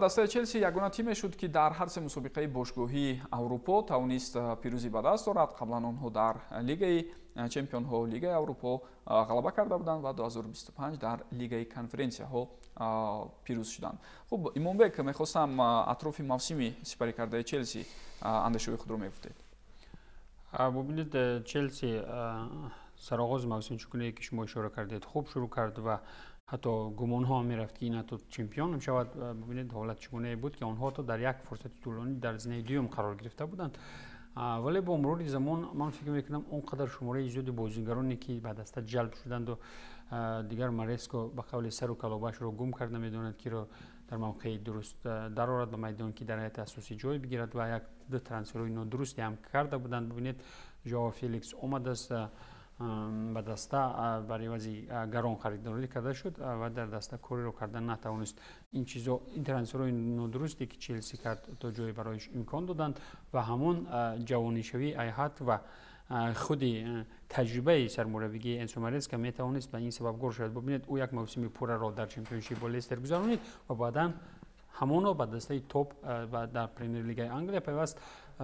Дастаи Челси ягона тиме шуд, ки дар ҳар се мусобиқаи бошгоҳии Аврупо тавонист пирӯзӣ ба даст орад. Қаблан онҳо дар Лигаи чемпионҳо, Лигаи Аврупо ғалаба карда буданд ва 2025 дар Лигаи конференсияҳо пирӯз шуданд. Хуб, Имомбек, мехостам атрофи мавсими сипарӣ кардаи Челси андешаҳои худро мегуфтед. Бубинед, Челси сароғози мавсим, чунки ки шумо ишора кардед, хуб шурӯъ кард ва ҳатто гумонҳо мерафт, ки ин ҳатто чемпион шавад. Бубинед, ҳолат чӣ гунае буд, ки онҳо ҳатто дар як фурсати тӯлонӣ дар зинаи дуюм қарор гирифта буданд. Вале бо мурури замон ман фикр мекунам, он қадар шумораи зиёди бозигароне, ки ба даста ҷалб шуданду, дигар Мареско ба қавли сару калобашро гум кард, намедонад, киро дар мавқеи дуруст дарорад ба майдон, ки дар ҳайати асосӣ ҷой бигирад, ва як ду трансферҳои нодурусте ҳам карда буданд. Бубинед, Жоао Феликс омадааст ба даста, бар ивази гарон харидорӣ карда шуд ва дар даста кореро карда натавонист. Ин чизо, ин трансферҳои нодурусте, ки Челси кард, то ҷое барояш имкон доданд ва ҳамон ҷавонишавии ҳайат ва худи таҷрибаи сармураббигии Энсо Мареска метавонист ба ин сабабгор шавад. Бубинед, ӯ як мавсими пурраро дар Чемпионшип бо Лестер гузаронид ва баъдан ҳамоно ба дастаи топ дар Премер-лигаи Англия пайваст.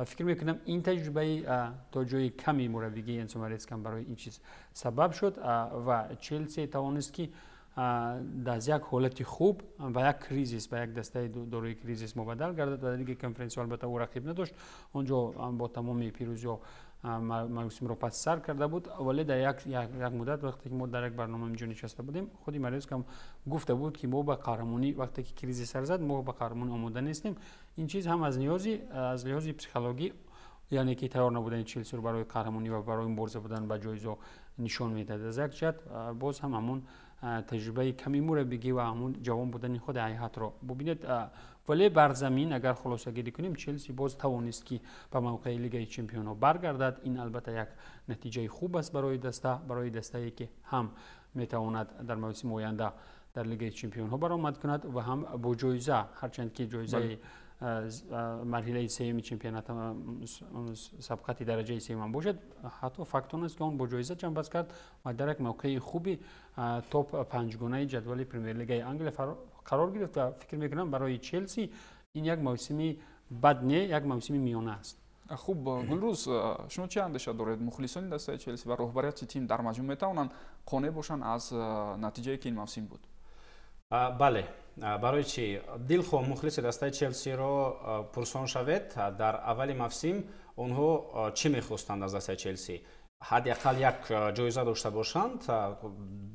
Фикр мекунам, ин таҷрибаи то ҷои ками мураббигии Энсо Мареска барои ин чиз сабаб шуд ва Челси тавонист, ки аз як ҳолати хуб ба як кризис, ба як дастаи дорои кризис мубаддал гардад. Дар Лигаи конференсиё албатта ӯ рақиб надошт, он ҷо бо тамоми пирӯзиҳо мавсимро пас сар карда буд. Вале дар як муддат, вақте ки мо дар як барнома инҷо нишаста будем, худи Мареска ҳам гуфта буд, ки мо ба қаҳрамонӣ, вақте ки кризис сар зад, мо ба қаҳрамонӣ омода нестем. Ин чиз ҳам аз лиҳози психологӣ, яъне ки тайёр набудани Челсиро барои қаҳрамонӣ ва барои мубориза будан ба ҷоизо нишон медиҳад. Аз як ҷиҳат боз ҳам ҳамон таҷрибаи ками мураббигӣ ва ҳамон ҷавон будани худи ҳайатро бубинед. Вале бар замин агар хулосагирӣ кунем, Челси боз тавонист, ки ба мавқеи Лигаи чемпионҳо баргардад. Ин албатта як натиҷаи хуб аст барои даста, барои дастае, ки ҳам метавонад дар мавсими оянда дар Лигаи чемпионҳо баромад кунад ва ҳам бо ҷоиза, ҳарчанд ки ҷоизаи марҳилаи сеюми чемпионат, сабқати дараҷаи сеюм бошад. Ҳатто факт он аст, ки он бо ҷоиза ҷамъбаст кард ва дар як мавқеи хуби топ панҷгонаи ҷадвали Премер-лигаи Англия қарор гирифт. Ва фикр мекунам, барои Челси ин як мавсими бад не, як мавсими миёна аст. Хуб, Гулрӯз, шумо чӣ андеша доред? Мухлисони дастаи Челси ва роҳбарияти тим дар маҷмӯъ метавонанд қонеъ бошанд аз натиҷае, ки ин мавсим буд? Бале, барои чӣ? Дилхоҳ мухлиси дастаи Челсиро пурсон шавед, дар аввали мавсим онҳо чӣ мехостанд аз дастаи Челси? Ҳадди ақал як ҷоиза дошта бошанд,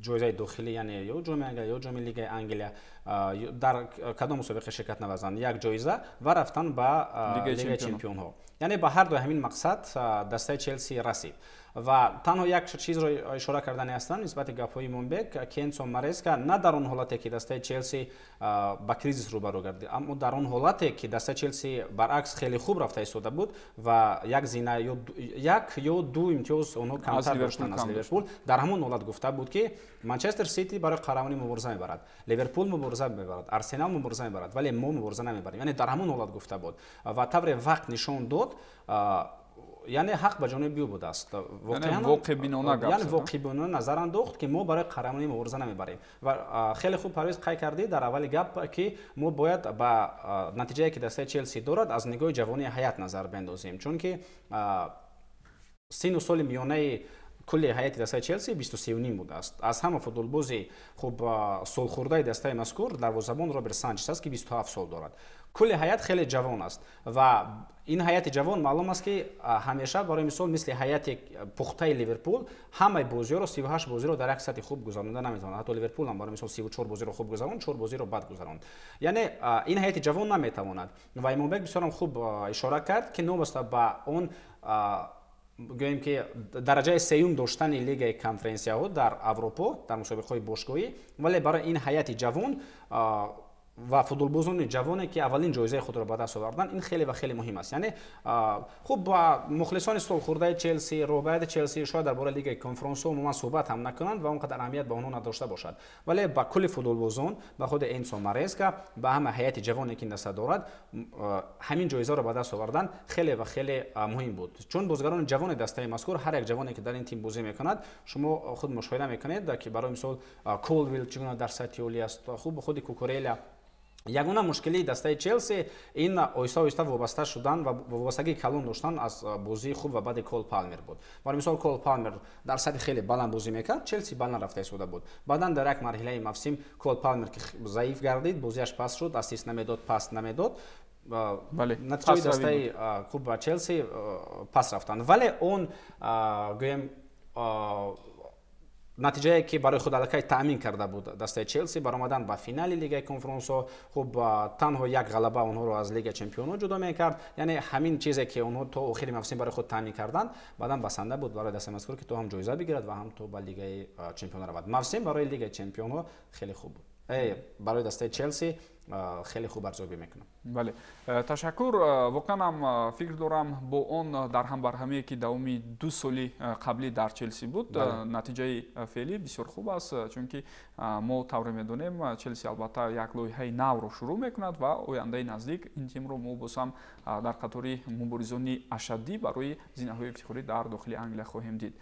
ҷоизаи дохилӣ, яъне ё Ҷоми Англия, ё Ҷоми Лигаи Англия, дар кадом мусобиқа ширкат наварзанд, як ҷоиза ва рафтан ба Лигаи чемпионҳо. Яъне ба ҳар дуи ҳамин мақсад дастаи Челси расид. Ва танҳо як чизро ишора кардани ҳастам нисбати гапҳои Имомбек, ки Энсо Мареска на дар он ҳолате, ки дастаи Челси ба кризис рӯбарӯ гардид, аммо дар он ҳолате, ки дастаи Челси баръакс хеле хуб рафта истода буд ва як зина ё як ё ду имтиёз онҳо камтар доштанд аз Ливерпул, дар ҳамон ҳолат гуфта буд, ки Манчестер Сити барои қаҳрамонӣ мубориза мебарад, Ливерпул мубориза мебарад, Арсенал мубориза мебарад, вале мо мубориза намебарем. Яъне дар ҳамон ҳолат гуфта буд ва тавре вақт нишон дод, яъне ҳақ ба ҷониби ӯ будааст. Воқеъбинона. Яъне воқеъбинона назар андохт, ки мо барои қаҳрамонӣ мубориза намебарем. Ва хеле хуб, Парвиз, қайд кардӣ дар аввали гап, ки мо бояд ба натиҷае, ки дастаи Челси дорад, аз нигоҳи ҷавонии ҳайат назар биандозем, чунки сину соли миёнаи кулли ҳайати дастаи Челси 23,5 будааст. Аз ҳама футболбози хуб солхӯрдаи дастаи мазкур дарвозабон Роберт Санчес аст, ки 27 сол дорад. Кулли ҳайат хеле ҷавон аст ва ин ҳайати ҷавон, маълум аст, ки ҳамеша, барои мисол, мисли ҳайати пухтаи Ливерпул ҳамаи бозиҳоро, 38 бозиро дар як сатҳи хуб гузаронда наметавонад. Ҳатто Ливерпул ҳам, барои мисол, 34 бозиро хуб гузаронд, чор бозиро бад гузаронд. Яъне ин ҳайати ҷавон наметавонад. Ва Имомбек бисёрам хуб ишора кард, ки новобаста ба он, гӯем ки дараҷаи сеюм доштани Лигаи конференсияҳо дар Аврупо дар мусобиқаҳои бошгоҳӣ, вале барои ин ҳайати ҷавон ва футболбозони ҷавоне, ки аввалин ҷоизаи худро ба даст оварданд, ин хеле ва хеле муҳим аст. Яъне хуб, ба мухлисони солхӯрдаи Челси, роҳбарияти Челси шояд дар бораи Лигаи конференсҳо умуман суҳбат ҳам накунанд ва он қадар аҳамият ба онҳо надошта бошад, вале ба кулли футболбозон, ба худи Энсо Мареска, ба ҳама ҳайати ҷавоне, ки ин даста дорад, ҳамин ҷоизаро ба даст овардан хеле ва хеле муҳим буд, чун бозигарони ҷавони дастаи мазкур, ҳар як ҷавоне, ки дар ин тим бозӣ мекунад, шумо худ мушоҳида мекунед, ки барои мисол Колвил чӣ гуна дар сатҳи олӣ аст, хуб, худи Кукуреля. Ягона мушкилии дастаи Челси ин оҳиста оҳиста вобаста шудан ва вобастагии калон доштан аз бозии хуб ва баъди Кол Палмер буд. Барои мисол, Кол Палмер дар сатҳи хеле баланд бозӣ мекард, Челси баланд рафта истода буд. Баъдан дар як марҳилаи мавсим Кол Палмер ки заиф гардид, бозиаш паст шуд, ассист намедод, пас намедод, натиҷаи дастаи клуб ба Челси пас рафтанд. Вале он, гӯем, натиҷае, ки барои худ аллакай таъмин карда буд дастаи Челси, баромадан ба финали Лигаи конфронсҳо, хуб, танҳо як ғалаба онҳоро аз Лигаи чемпионҳо ҷудо мекард. Яъне ҳамин чизе, ки онҳо то охири мавсим барои худ таъмин карданд, баъдан басанда буд барои дастаи мазкур, ки то ҳам ҷоиза бигирад ва ҳам то ба Лигаи чемпионҳо равад. Мавсим барои Лигаи чемпионҳо хеле хуб буд, барои дастаи Челси хеле хуб арзёбӣ мекунам. Бале, ташаккур. Воқеан ҳам, фикр дорам, бо он дарҳамбарҳамие, ки давоми 2 соли қаблӣ дар Челси буд, натиҷаи феълӣ бисёр хуб аст, чунки мо тавре медонем, Челси албатта як лоиҳаи навро шурӯъ мекунад ва ояндаи наздик ин тимро мо боз ҳам дар қатори муборизони ашаддӣ барои зинаҳои ифтихорӣ дар дохили Англия хоҳем дид.